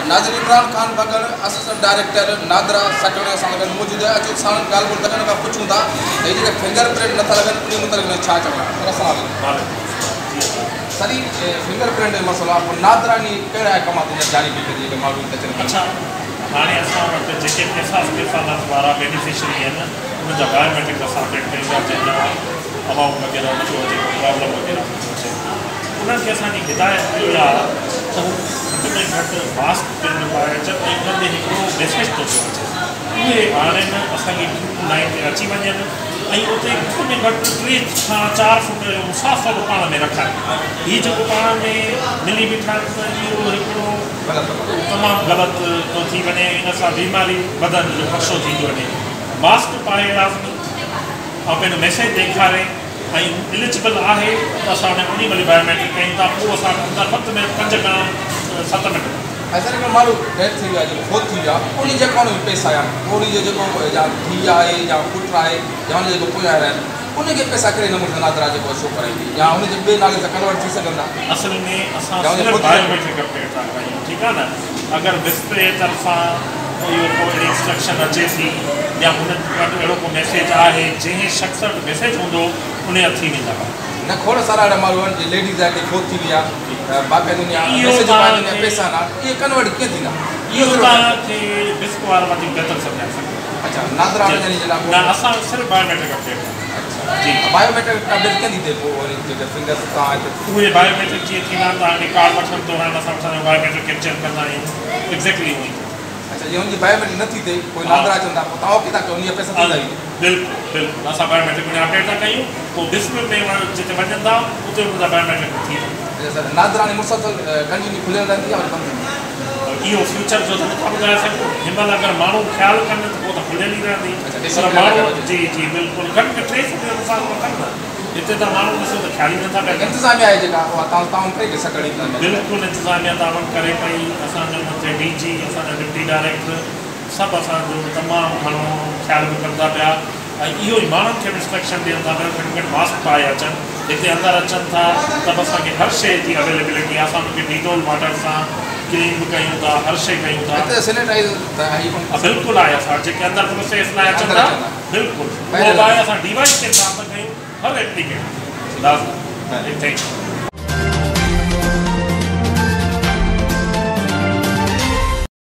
ناظرين Imran Khan بگڙ assistant director NADRA Sakrand سان گڏ موجود آهي. اچو ساڻن ڳالهه ٻولهه ڪرڻ کان پڇون ٿا ته هي جيڪي فنگر پرنٽ نٿا لڳن انهي متعلق هن ڇا چوڻ آهي. سر السلام عليڪم. سر هي فنگر پرنٽ جو مسئلو آهي پوء نادرا انهي ڪهڙا احڪامات هينئر جاري پئي ڪري جيڪي ماڻهو هتي اچن پيا. اڇا هاڻي اسان وٽ جيڪي احساس ڪفالت وارا بينيفشري آهن انهن جا بايوميٽرڪ اسان اپڊيٽ ڪيون ٿا جنهن جا امائونٽ وغيره نٿو اچي ڪو پرابلم وغيره نٿو اچي انهن کي اسان جي هدايت اها آهي ته هو گهٽ ۾ گهٽ ماسڪ پنهنجو پائي اچن ۽ انهن ڏي هڪڙو ميسيج ٿو پيو اچي اهي هاڻي نه اسان جي ڪيو لائين تي اچي وڃن ۽ اتي گهٽ ۾ گهٽ 3 کان 4 فوٽ جو مسافرو پاڻ ۾ رکن. هي جيڪو پاڻ ۾ ملي بيٺا آهن ته اهو هڪڙو تمام غلط ٿو ٿي وڃي ان سان بيماري وڌڻ جو خدشو ٿي ٿو وڃي. ماسڪ پائي لازمي ۽ پنهنجو ميسيج ڏيکاري ۽ هو اليجبل آهي ته اسان ان انهي مهل ئي بايوميٽرڪ ڪيون ٿا پوء اسان اندر وقت ۾ 5 کان 7 منٽ. ۽ سر هڪڙو ماڻهو ڊيٿ ٿي ويو آهي جيڪو فوت ٿي ويو آهي انهي جي اڪائونٽ ۾ پئسا آيا آهن پوء انهي جو جيڪو يا ڌيء آهي يا پٽ آهي يا ان جي جيڪو پويان رهيل انهي کي پئسا ڪهڙي نموني سان نادرا جيڪو شو ڪرائيندي يا ان جي ٻئي نالي سان ڪنورٽ ٿي سگهندا. اصل ۾ اسان يا ان جي صرف فوت ٿي بايوميٽرڪ اپڊيٽ ٿا ڪيون ٺيڪ آهي نه اگر ڊسپلي طرفان اهو ڪو اهڙي انسٽرڪشن اچي ٿي يا هنن وٽ اهڙو ڪو ميسيج آهي جنهن شخص وٽ ميسيج هوندو ان جا ٿي ويندا. نه کوڙ سارا اهڙا ماڻهو آهن جي ليڊيز آهي ڪي فوت ٿي وئي آهي باقاعده ان جا اهو ميسيج به آهن ان جا توهان کي پئسا نه آهن اهي ڪنورٽ ڪيئن ٿيندا اهو اهو صرف توهان کي ڊسڪ وارا وڌيڪ بهتر سمجهائي سگهندا. اڇا نادرا جي وڃڻ جي لاء نه اسان صرف بايوميٽرڪ اپڊيٽ ڪندا اڇا جي. بايوميٽرڪ اپڊيٽ ڪيئن ٿي ٿئي پوء وري جيڪي فنگرس توهان هتي. اهي بايوميٽرڪ جيئن ٿيندا آهن توهان کي ڪارڊ وٺڻ دوران اسان وٺندا آهيون بايوميٽرڪ ڪيپچر ڪندا آهيون ايگزيڪٽلي اونئن ئي ٿيندو. اڇا جي هن جي بايوميٽرڪ نه ٿي ٿئي پوء نادرا چوندا پوء توهان اوڪي ٿا ڪيو ان جا پئسا ٿيندا ئي. بلڪل بلڪل اسان بايوميٽرڪ ۾ اپڊيٽ ٿا ڪيون پوء ڊسپلي ۾ جتي وڃن ٿا اتي انهن جا بايوميٽرڪ ٿي وڃن. اڇا سر نادرا هاڻي مسلسل ڪنٽينيو کليل رهندي يا وري بند ٿيندي؟ اهو فيوچر جو ته نٿا ٻڌائي سگهون هن مهل اگر ماڻهو خيال ڪن ته پوء ته کليل ئي رهندي اڇا پر ڊسپلي ماڻهو لڳل هجي. جي جي بلڪل گهٽ ۾ 3 فوٽ جو مفاصلو رکن نه هتي ته ماڻهو ڏسو ته خيال ئي نٿا پيا ڪن. انتظاميا آهي جيڪا اها تعاون ڪري ڪي سڪرنڊ انتظاميا جيڪا. بلڪل انتظاميا تعاون ڪري پئي اسان جو مٿي ڊي جي اسان جا ڊپٽي ڊائريڪٽر سڀ اسان جو تمام گهڻو خيال به ڪن ٿا پيا ۽ اهو ئي ماڻهن کي به انسٽرڪشن ڏين ٿا پيا گهٽ ۾ گهٽ ماسڪ پائي اچن هتي اندر اچن ٿا ته به اسان کي هر شيء جي اويليبلٽي آهي اسان انهن کي ڊيٽول واٽر سان ڪلين به ڪيون ٿا هر شيء ڪيون ٿا. هتي سينيٽائيز ته آهي ئي ڪونه. بلڪل آهي اسان جيڪي اندر پروسيس لاء اچن اندر ٿا اچن ٿا. بلڪل اهو پهرين به آهي اسان ڊيوائس کي صاف ٿا ڪيون هر ايپليڪينٽ لازمي thank you.